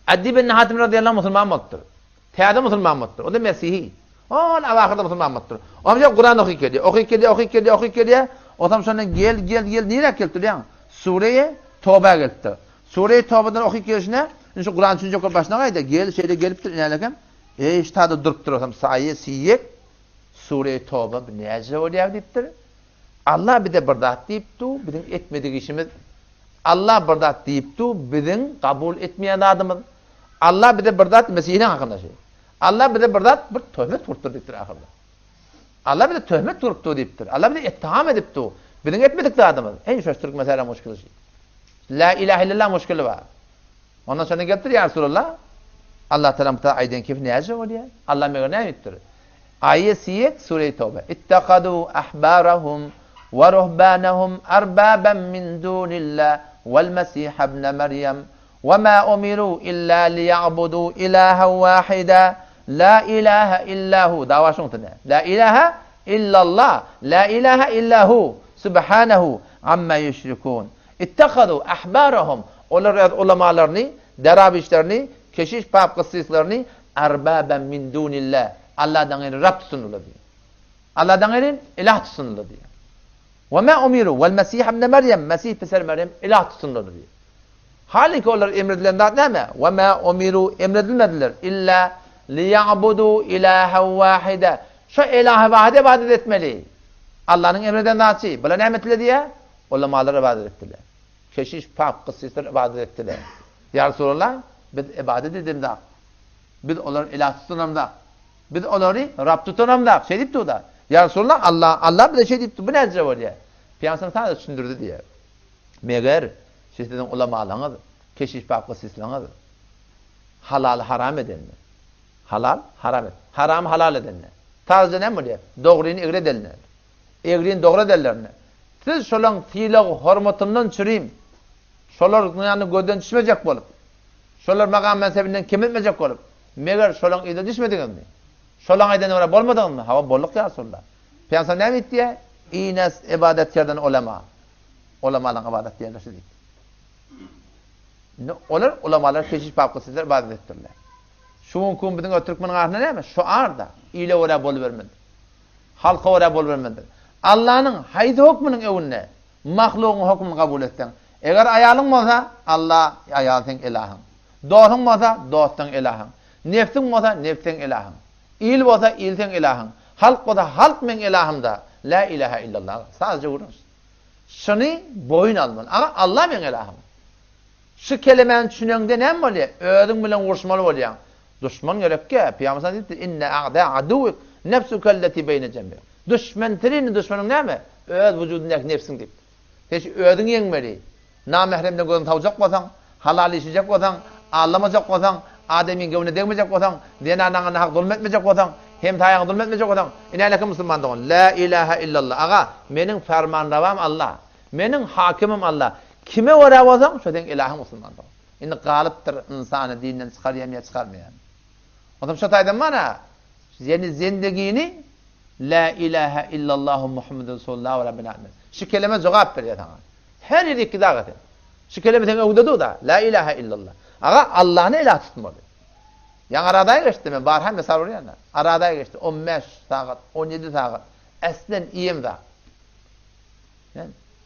Addi ibn Hatim razyýallahu musulman bolupdyr. Täze musulman bolupdyr. O-da mesihi. Ol ahyrda musulman bolupdyr. Oňa şeýle Kuran okyp gelýär. Okyp gelýär, okyp gelýär, okyp gelýär. Onsoň şondan gel, gel, gel nirä gelipdir bilýäňmi? Sureýe Toba gelipdir. Sureýe Tobadan okyp gelşine, indi şu Kuran düşünjek bolup başyna gaýdýar. Gel, şeýle gelipdir, inälekem. Eý, şu taýda durupdyr onsoň saýy, siýek. Sureýe Toba bu näce bolýar diýipdir. Allah bize bir zat diýipdi, biziň etmedik işimiz. Allah bir zat diýipdi, biziň kabul etmeýän zadymyz. Allah bize bir zat, Mesihiniň hakynda şeý. Allah bize bir zat, bir töhmet gurupdyr diýipdir ahyrda. Allah bize töhmet gurupdy diýipdir. Allah bize ittiham edipdi. Biziň etmedik zadymyz. Eý, şu türk meselä muşkili şi. La ilahe illallah muşkili bar. Ondan sonra gelipdir ya Resulallah. Allah Teala bu aýdan keyfi näce bolýar? Allah meger näme diýipdir? Aýe siýek sure Tawbe. Ittehadu ahbarahum we ruhbanahum arbaban min dunillah wal Mesih ibn Meryem we ma umiru illa liýa'budu ilahan wahida la ilaha illa hu. Dawa şuň üstünde. La ilaha illallah. La ilaha illa hu. Subhanahu amma ýüşrikun. Ittehadu ahbarahum olar öz ulamalaryny, derabişlerini, keşiş pap gyssyslaryny arbaban min dunillah Allahdan gaýry Rab tutundylar diýýär. Allahdan gaýry ilah tutundylar diýýär. Ve ma umiru vel Mesih ibn Meryem Mesih piser Meryem ilah tutundylar diýýär. Haliki olar emredilen zat näme? Ve ma umiru emredilmediler illa liýa'budu ilahan wahida. Şu ilahi wahide ibadet etmeli. Allah'yň emreden zatçy. Bular näme etdiler diýýär? Ulamalar ibadet etdiler. Keşiş, pap, gyssyslar ibadet etdiler. Ýa Resulallah, biz ibadet edemzak. Biz olary ilah tutunamzak. Biz olary Rab tutunamzak. Şeý diýipdi o-da. Ýa Resulallah, Allah, Allah bize şeý diýipdi. Bu nädije bolýar? Pygamberimiz sada düşündirdi diýýär. Meger, şu siziň ulamalaryňyz, keşiş, pap, gyssyslaryňyz halaly haram edendir. Halal, haram et. Haramy halal edendir. Sadaja näme bolýar? Dogryny egri edenler. Egrini dogry edenlerine. Siz şolaň sylag-hormatyndan çürim, şolaryň ýanynda gözden düşmejek bolup, şolar makam-mensebinden kemeltmejek bolup, meger şolaň yzyna düşmediňizmi? Şolaň aýdanyna görä bolmadyňyzmy? Hawa, bolduk ýa Resulallah. Pygamber näme diýdi diýýär? Ines ybadat kerden ulema. Ulamalaryň ybadat diýenleri şu diýdi. Indi olar ulamalar keşiş papka sizler ybadat etdirler. Şu günki gün biziň türkmeniň arasynda näme? Şu arda ile görä bolubermedi. Halka görä bolubermelidir. Allanyň haýsy hökmüniň öňünde mahlugyň hökmüni kabul etseň, eger aýalyň bolsa, Alla, aýal seň ilahyň. Dostuň bolsa, dost seň ilahyň. Nebsiň bolsa, nebs seň ilahyň. Il bolsa, il seň ilahyň. Halk bolsa, halk meň ilahymda. Lä ilahe illallah. Sadaja gürrüň. Şuny boýun almaly. Aga, Alla meň ilahym. Şu kelemäni düşüneňde näme bolýar? Özüň bilen uruşmaly bolýaň. Duşman gerekkä? Pygamber sallallahu diýipdir, Inne a'da aduwwik nefsukelleti beýne jembik. Duşman tirini duşmanyň näme? Öz wujudyndaky nebsiň diýipdir. Sen şu özüňi ýeňmeli. Namähremden gözüňi sawjak bolsaň, halal işlejek bolsaň, aldamajak bolsaň, adamyň göwnüne degmejek bolsaň, zenanaňa nahak zulum etmejek bolsaň, hemsaýaňa zulum etmejek bolsaň, ine hälki musulman dogan, La ilahe illallah, aga, meniň fermanrewam Allah. Meniň hakimim Allah. Kime görä bolsaň, şo seň ilahyň musulman dogan. Indi galypdyr ynsany dinden çykarýam ýa çykarmaýam. Onsoň şo taýdan mana ýeni zendigini La ilahe illallahu Muhammedun Resulullah we Rabbina etmeli. Şu keleme jogap berýär saňa. Her ýerde iki daga sen. Şu keleme seň öňüňde dur-da. La ilahe illallah. Aga Allahny ilah tutmaly. Ýaňy aradaý geçdi men barha mesal urýan-da. Aradaý geçdi 15 sagat, 17 sagat. Eslen iýemzak.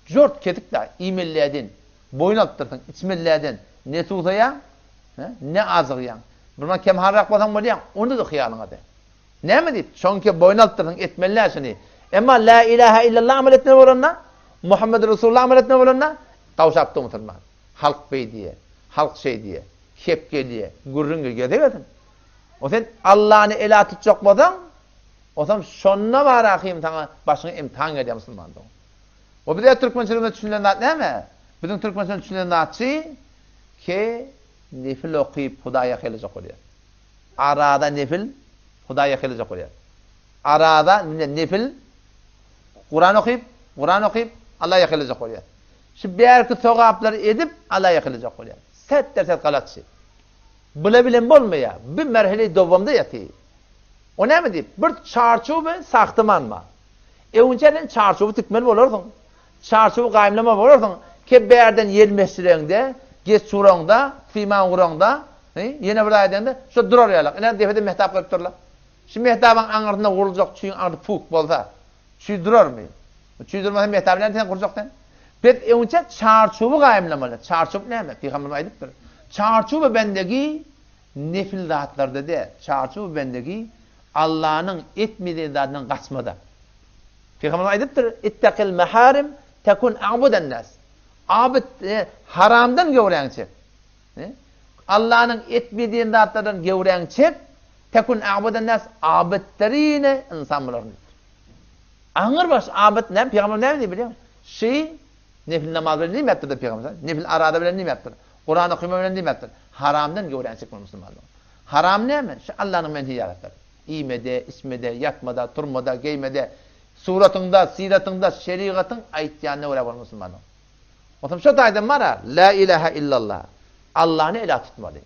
Jort kesik-dä, iýmeliläden. Boýun alypdyrsyň, içmeliläden. Ne suwsaýaň, ne ajygýaň. Bir mahal kemhalrak bolsaň bolýaň, onda-da hyýalyňa däl. Näme diýip, şoňki boýun alypdyrsyň, etmeli-dä şuny. Emma Lä ilähä illallah amal etmeli bolanda, Muhammedur Resulullah amal etmeli bolanda, gawşapdy musulman. Halk beý diýýär, halk şeý diýýär, hep gelýär, gürrüň gelýär, gelse gelsin. O sen Allany ela tutjak bolsaň, Osam şonda bar ahym saňa başyňa imtihan gelýär musulman dogan. O bize türkmençiligimizde düşünilen zat näme? Biziň türkmençiligimizde düşünilen zatçy ke nefil okyp Hudaýa ýakynlajak bolýar. Arada nefil Hudaýa ýakynlajak bolýar. Arada nefil Kuran okyp, Kuran okyp Alla ýakynlajak bolýar. Şu bärki sogaplary edip Alla ýakynlajak bolýar. Set derset galatçy. Bula bilen bolmaýar. Bu merhele dowamda ýatyr. O näme diýip? Bir çarçuwy sahtyman bar. Öňünçä sen çarçuwy tikmeli bolarsyň. Çarçuwy gaýymlamaly bolarsyň. Ke bärden ýel mesjireňde, geç uraňda, syman guraňda. Ýene bir zat aýdanda, şo durar ýalak. Ine, depede mehtap goýup durlar. Şu mehtabyň aňyrsynda guruljak çüýüň aňyrsy puk bolsa, çüý durarmy? Çüý durmasa mehtaby nädip sen gurjak sen? Biz öňçe çarçuwy gaýymlamaly. Çarçuw näme? Pygamberimiz aýdypdyr. Çarçuwy bendegi nefil zatlarda däl. Çarçuwy bendegi Allanyň etme diýen zadyndan gaçmada. Pygamberimiz aýdypdyr, Ittakil maharim tekun a'budan nas. Abyt e, haramdan göwräňi çek. E? Allanyň etme diýen zatlardan göwräňi çek, tekun a'budan nas, abytdyryny ynsan bolaryn diýipdir. Aňyr baş abyt näme? Pygamber näme diýip bilýäň? Şi nefil namaz bilen diýmepdir pygamber. Nefil arada bilen diýmepdir. Kuran okuma bilen diýmepdir. Haramdan göwräňi çekmeli musulmanlar. Haram näme? Şu Allanyň menhiýatlary. Iýmede, içmede, ýatmada, turmada, geýmede, suratyňda, syratyňda şerigatyň aýtýanyna görä bol musulmanyň. Onsoň şo taýdan bar-a, La ilaha illallah. Allany ilah tutmaly.